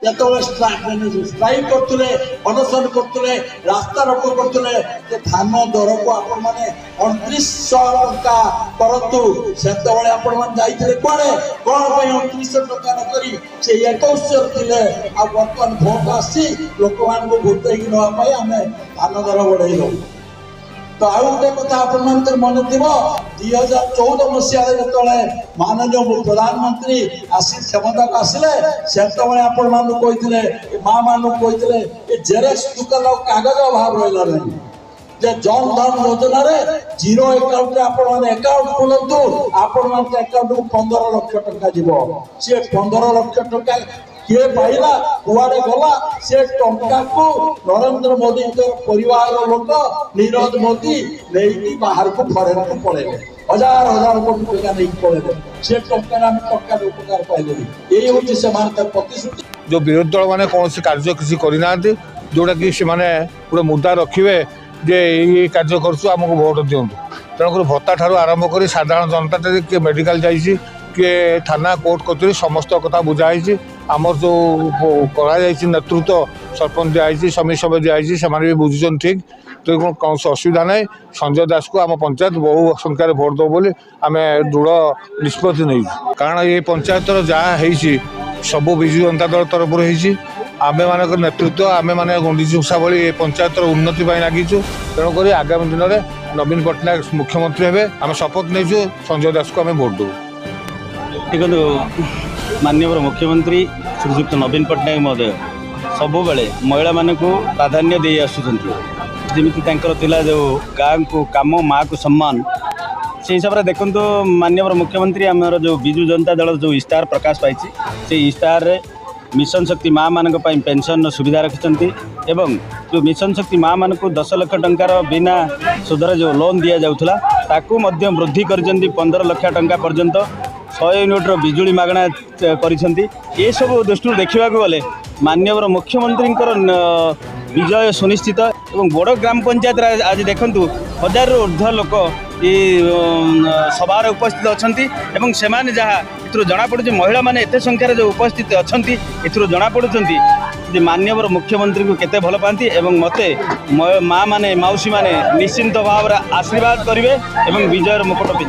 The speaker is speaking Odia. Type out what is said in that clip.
ଯେତେବେଳେ ଷ୍ଟ୍ରାଇକ୍ କରୁଥିଲେ, ଅନଶନ କରୁଥିଲେ, ରାସ୍ତା ରୋକ କରୁଥିଲେ ଯେ ଧାନ ଦରକୁ ଆପଣମାନେ 2900 ଟଙ୍କା କରନ୍ତୁ, ସେତେବେଳେ ଆପଣମାନେ ଯାଇଥିଲେ କୁଆଡେ? କଣ ପାଇଁ 2900 ଟଙ୍କା ନ କରି ସେ 2100 ଥିଲେ? ଆଉ ବର୍ତ୍ତମାନ ଭୋଟ ଆସିଛି, ଲୋକମାନଙ୍କୁ ଭୋଟ ଦେଇକି ନେବା ପାଇଁ ଆମେ ଧାନ ଦର ବଢେଇ ଦବୁ। ତ ଆଉ ଗୋଟେ କଥା ଆପଣମାନଙ୍କର ମନେ ଥିବ, 2014 ମସିହାରେ ଯେତେବେଳେ ମାନନୀୟ ପ୍ରଧାନମନ୍ତ୍ରୀ ଆସି କ୍ଷମତାକୁ ଆସିଲେ, ସେତେବେଳେ ଆପଣମାନଙ୍କୁ କହିଥିଲେ, ଏ ମା ମାନଙ୍କୁ କହିଥିଲେ, ଏ ଜେରକ୍ସ ଦୋକାନ ଆଉ କାଗଜ ଅଭାବ ରହିଲା ନାହିଁ, ଯେ ଜନ ଧନ ଯୋଜନାରେ ଜିରୋ ଆକାଉଣ୍ଟରେ ଆପଣମାନେ ଆକାଉଣ୍ଟ ଖୋଲନ୍ତୁ, ଆପଣମାନଙ୍କ ଆକାଉଣ୍ଟକୁ 15 ଲକ୍ଷ ଟଙ୍କା ଯିବ। ସିଏ 15 ଲକ୍ଷ ଟଙ୍କା କିଏ ପାଇଲା? କୁଆଡେ ଗଲା? ସେ ଟଙ୍କାକୁ ନରେନ୍ଦ୍ର ମୋଦିଙ୍କର ପରିବାର ଲୋକ ନିରବ ମୋଦି ନେଇକି ବାହାରକୁ, ଫରେନକୁ ପଳେଇଲେ। ହଜାର ହଜାର କୋଟି ଟଙ୍କା ନେଇକି ପଳେଇଲେ। ସେ ଟଙ୍କାରେ ଆମେ ଟଙ୍କାର ଉପକାର ପାଇଲେନି। ଏଇ ହଉଛି ସେମାନଙ୍କର ପ୍ରତିଶ୍ରୁତି। ଯେଉଁ ବିରୋଧୀ ଦଳମାନେ କୌଣସି କାର୍ଯ୍ୟ କିଛି କରିନାହାନ୍ତି, ଯେଉଁଟାକି ସେମାନେ ଗୋଟେ ମୁଦ୍ଦା ରଖିବେ ଯେ ଏଇ ଏଇ କାର୍ଯ୍ୟ କରୁଛୁ, ଆମକୁ ଭୋଟ ଦିଅନ୍ତୁ। ତେଣୁକରି ଭତ୍ତା ଠାରୁ ଆରମ୍ଭ କରି ସାଧାରଣ ଜନତା, କିଏ ମେଡ଼ିକାଲ ଯାଇଛି, କିଏ ଥାନା କୋର୍ଟ କଚେରୀ, ସମସ୍ତ କଥା ବୁଝା ହେଇଛି। ଆମର ଯେଉଁ କରାଯାଇଛି ନେତୃତ୍ୱ, ସରପଞ୍ଚ ଦିଆହେଇଛି, ସମିତି ସଭ୍ୟ ଦିଆହେଇଛି, ସେମାନେ ବି ବୁଝୁଛନ୍ତି ଠିକ୍। ତେଣୁ କୌଣସି ଅସୁବିଧା ନାହିଁ। ସଞ୍ଜୟ ଦାସକୁ ଆମ ପଞ୍ଚାୟତ ବହୁ ସଂଖ୍ୟାରେ ଭୋଟ ଦେବୁ ବୋଲି ଆମେ ଦୃଢ଼ ନିଷ୍ପତ୍ତି ନେଇଛୁ। କାରଣ ଏ ପଞ୍ଚାୟତର ଯାହା ହେଇଛି, ସବୁ ବିଜୁ ଜନତା ଦଳ ତରଫରୁ ହେଇଛି। ଆମେମାନଙ୍କର ନେତୃତ୍ୱ, ଆମେମାନେ ଗୁଣ୍ଡୁଚି ମୂଷା ଭଳି ଏ ପଞ୍ଚାୟତର ଉନ୍ନତି ପାଇଁ ଲାଗିଛୁ। ତେଣୁକରି ଆଗାମୀ ଦିନରେ ନବୀନ ପଟ୍ଟନାୟକ ମୁଖ୍ୟମନ୍ତ୍ରୀ ହେବେ, ଆମେ ଶପଥ ନେଇଛୁ। ସଞ୍ଜୟ ଦାସକୁ ଆମେ ଭୋଟ ଦେବୁ। ଦେଖନ୍ତୁ, ମାନ୍ୟବର ମୁଖ୍ୟମନ୍ତ୍ରୀ ଶ୍ରୀଯୁକ୍ତ ନବୀନ ପଟ୍ଟନାୟକ ମହୋଦୟ ସବୁବେଳେ ମହିଳାମାନଙ୍କୁ ପ୍ରାଧାନ୍ୟ ଦେଇ ଆସୁଛନ୍ତି। ଯେମିତି ତାଙ୍କର ଥିଲା ଯେଉଁ ଗାଁକୁ କାମ, ମାଆକୁ ସମ୍ମାନ, ସେଇ ହିସାବରେ ଦେଖନ୍ତୁ, ମାନ୍ୟବର ମୁଖ୍ୟମନ୍ତ୍ରୀ ଆମର ଯେଉଁ ବିଜୁ ଜନତା ଦଳ ଯେଉଁ ଇସ୍ତାହାର ପ୍ରକାଶ ପାଇଛି, ସେଇ ଇସ୍ତାହାରରେ ମିଶନ ଶକ୍ତି ମାଆମାନଙ୍କ ପାଇଁ ପେନ୍ସନ୍ର ସୁବିଧା ରଖିଛନ୍ତି ଏବଂ ଯେଉଁ ମିଶନ ଶକ୍ତି ମାଆମାନଙ୍କୁ 10 ଲକ୍ଷ ଟଙ୍କାର ବିନା ସୁଧରେ ଯେଉଁ ଲୋନ୍ ଦିଆଯାଉଥିଲା, ତାକୁ ମଧ୍ୟ ବୃଦ୍ଧି କରିଛନ୍ତି 15 ଲକ୍ଷ ଟଙ୍କା ପର୍ଯ୍ୟନ୍ତ। 100 ୟୁନିଟ୍ର ବିଜୁଳି ମାଗଣା କରିଛନ୍ତି। ଏସବୁ ଦୃଷ୍ଟିରୁ ଦେଖିବାକୁ ଗଲେ ମାନ୍ୟବର ମୁଖ୍ୟମନ୍ତ୍ରୀଙ୍କର ବିଜୟ ସୁନିଶ୍ଚିତ। ଏବଂ ବଡ଼ ଗ୍ରାମ ପଞ୍ଚାୟତରେ ଆଜି ଦେଖନ୍ତୁ, ହଜାରରୁ ଉର୍ଦ୍ଧ୍ୱ ଲୋକ ଏ ସଭାରେ ଉପସ୍ଥିତ ଅଛନ୍ତି ଏବଂ ସେମାନେ ଯାହା ଏଥିରୁ ଜଣାପଡ଼ୁଛି, ମହିଳାମାନେ ଏତେ ସଂଖ୍ୟାରେ ଯେଉଁ ଉପସ୍ଥିତ ଅଛନ୍ତି, ଏଥିରୁ ଜଣାପଡ଼ୁଛନ୍ତି ଯେ ମାନ୍ୟବର ମୁଖ୍ୟମନ୍ତ୍ରୀଙ୍କୁ କେତେ ଭଲ ପାଆନ୍ତି। ଏବଂ ମୋତେ ମା ମାନେ, ମାଉସୀମାନେ ନିଶ୍ଚିନ୍ତ ଭାବରେ ଆଶୀର୍ବାଦ କରିବେ ଏବଂ ବିଜୟର ମୁକୁଟ ପିନ୍ଧିବେ।